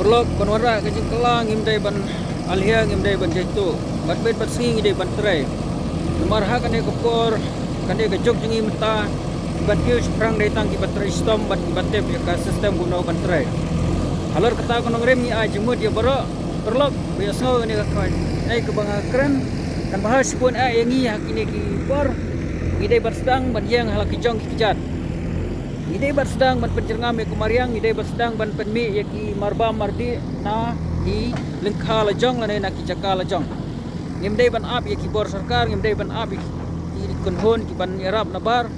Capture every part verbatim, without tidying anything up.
Paralok, ban wanrah ka jingkylla ngim dei ban alhia, ngim dei ban jaituh. Bad beit bad sngi ngi dei ban trei. Namar ha kane ka por, kane ka juk jong ngi mynta, ban kiew shaphrang dei tang kiba trei shitom bad kiba tip ïa ka system kumno ban trei. Halor kata ka nongrim ngi ai jingmut ïa baroh paralok ba ïohsngew ïa kane ka khubor. Ei kaba nga kren kan bha shibun eh ïa ngi ha kine ki por. Ngi dei ban sdang ban ïeng ha la ki jong ki kjat. Ngi dei ban sdang ban pynjyrngam ïa ka mariang, ngi dei ban sdang ban pynmih ïa ki marbam mardih na ki lyngkha la jong lane na ki jaka la jong. Ngim dei ban ap ïa ki bor sorkar, ngim dei ban ap ïa ki kynhun ki ban ïarap nabar.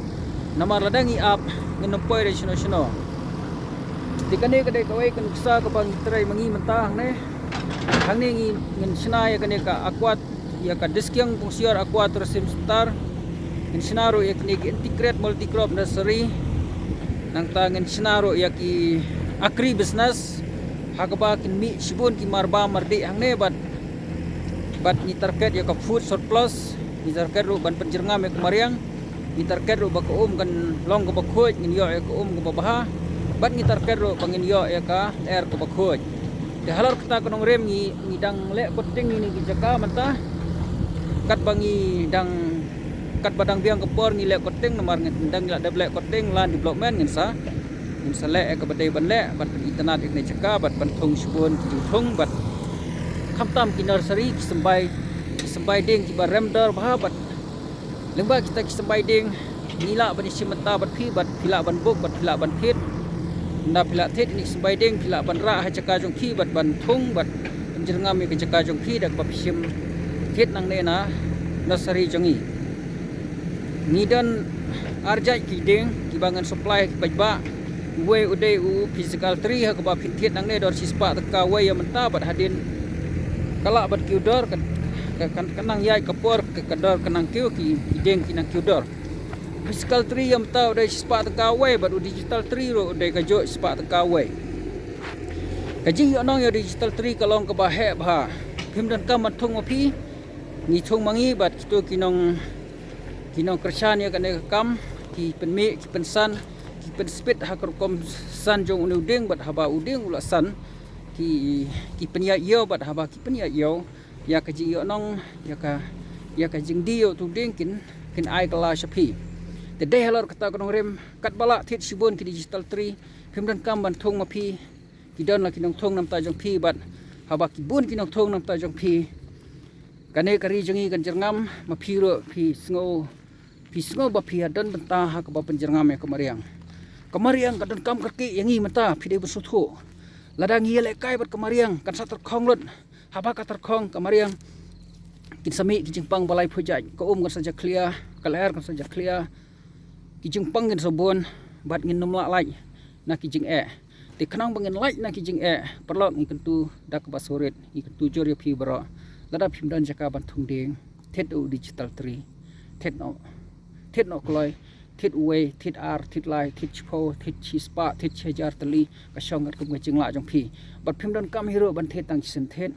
Namar lada ngi ap, ngin ym poi da shano shano. Te kane ka dei kawei ka nuksa kaba ngi trei ma ngi mynta hangne. Hangne ngi, ngin shna ïa kane ka aqua, ïa ka Diskiang Pungsior Aqua Tourism Center. Ngin shna ruh ïa kine ki integrated multi crop nursery. Nangta ngin shna ruh ïa ki agri business ha kaba kin mih shibun ki marbam mardih hangne bad, bad ngi target ïa ka food surplus. Ngi target ruh ban pynjyrngam ïa ka mariang. Ngi target ruh ba ka um kan long kaba khuid, ngin ïoh ïa ka um kaba bha. Bad ngi target ruh ba ngin ïoh ïa ka lyer kaba khuid. Te halor kata ka nongrim ngi, ngi dang leh cutting ïa kine ki jaka mynta. Katba ngi dang, katba dang biang ka por ngi leh cutting, namar ngi dang lah dep leh cutting, land development ngin sa, ngin sa leh ïa kaba dei ban leh bad pynitynnad ïa kine ki jaka bad ban thung shibun ki jingthung bad khamtam ki nursery, ki symbai, ki symbai dieng kiba rem dor bha bad lyngba kita ki symbai dieng ngi lah ban ïashim bynta bad phi bad phi lah ban buk bad phi lah ban thied. Ynda phi lah thied ïa kine ki symbai dieng phi lah ban rah ha jaka jong phi bad ban thung bad pynjyrngam ïa ka jaka jong phi da kaba phi shim thied nangne na nursery jong ngi. Ngi don ar jait ki dieng kiba ngan supply ha ki paidbah. Uwei u dei u physical tree ha kaba phin thied nangne dor shispah tyngka uwei ïa mynta bad hadien ka lah ban kiew dor ka, ka, ka, ka nang ïaid ka por ka, ka dor ka nang kiew, ki, ki dieng ki nang kiew dor. Physical tree ïa mynta u dei shispah tyngka uwei bad u digital tree ruh u dei kajuh shispah tyngka uwei. Ka jingïohnong ïa u digital tree ka long kaba heh bha. Phim donkam ban thung ma phi, ngi thung ma ngi bad kito ki nong, ki nongkyrshan ïa kane ka kam, ki pynmih, ki pynsan, ki pynspit ha ka rukom san jong une u dieng bad haba u dieng u la san, ki, ki pynïaid ïew bad haba ki pynïaid ïew ïa ka jingïohnong, ïa ka, ïa ka jingdie ïa utu u dieng kin, kin ai kylla sha phi. Te dei halor kata ka nongrim katba lah thied shibun ki digital tree, phim donkam ban thung ma phi, ki don la ki nongthung namar jong phi bad haba ki bun ki nongthung namar jong phi, kane ka ri jong ngi kan jyrngam, ma phi ruh phi sngew, phi sngew ba phi ha don bynta ha kaba pynjyrngam ïa ka mariang. Ka mariang ka donkam kyrkieh ïa ngi mynta, phi dei ban sngewthuh. Lada ngi ïalehkai bad ka mariang kan sa tyrkhong lut. Haba ka tyrkhong ka mariang kin sa mih ki jingpang ba laiphew jait, ka um kan sa jakhlia, ka lyer kan sa jakhlia. Ki jingpang kin sa bun bad ngin nym lah lait na ki jingeh. Te khnang ba ngin lait na ki jingeh, paralok, ngi kyntu da kaba sngewrit, ngi kyntu jur ïa phi baroh. Lada phim don jaka ban thung dieng, thied u digital tree. Thied noh, thied noh kloi, thied uwei, thied ar, thied lai, thied shiphew, thied shispah, thied shihajar tylli, ka shong katkum ka jinglah jong phi. Bad phim donkam hi ruh ban thied tang shisien thied.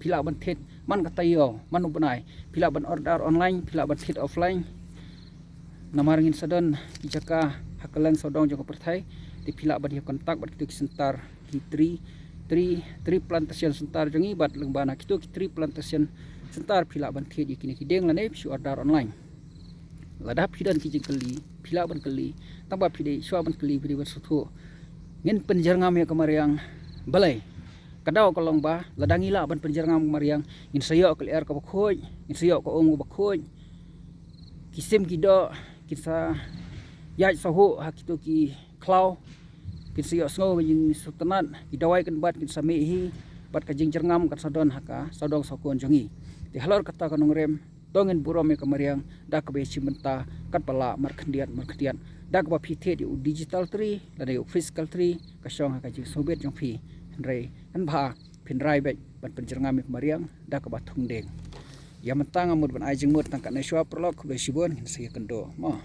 Phi lah ban thied man ka taïew, man u bnai. Phi lah ban order online, phi lah ban thied offline. Namar ngin sa don ki jaka ha kylleng sawdong jong ka pyrthei. Te phi lah ban ïa contact bad kito ki center, ki tree, tree, tree plantation center jong ngi bad lyngba na kito ki tree plantation center phi lah ban thied ïa kine ki dieng lane phi shu order online. Lada phi don ki jingkylli, phi lah ban kylli. Tangba phi dei shuwa ban kylli, phi dei ban sngewthuh. Ngin pynjyrngam ïa ka mariang balei? Ka daw ka long ba lada ngi lah ban pynjyrngam ka mariang, ngin sa ïoh ka lyer kaba khuid, ngin sa ïoh ka um kaba khuid. Ki sim ki doh kin sa ïaid sahuh ha kito ki khlaw, kin sa ïohsngew ka jingsngewtynnat, ki dawai kan bat kin sa mih hi bad ka jingjyrngam kan sa don ha ka sawdong sawkun jong ngi. Te halor kata ka nongrim, to ngin burom ïa ka mariang da kaba ïashim bynta katba lah markhyndiat markhyndiat, da kaba phi thied ïa u digital tree lane ïa u physical tree, ka shong ha ka jingsngewbit jong phi. Hynrei kan bha phin rai beit ban pynjyrngam ïa ka mariang da kaba thung dieng. Ïa mynta nga mut ban ai jingmut tang katne shuwa, paralok, khublei shibun, ngin sa ïakynduh mo.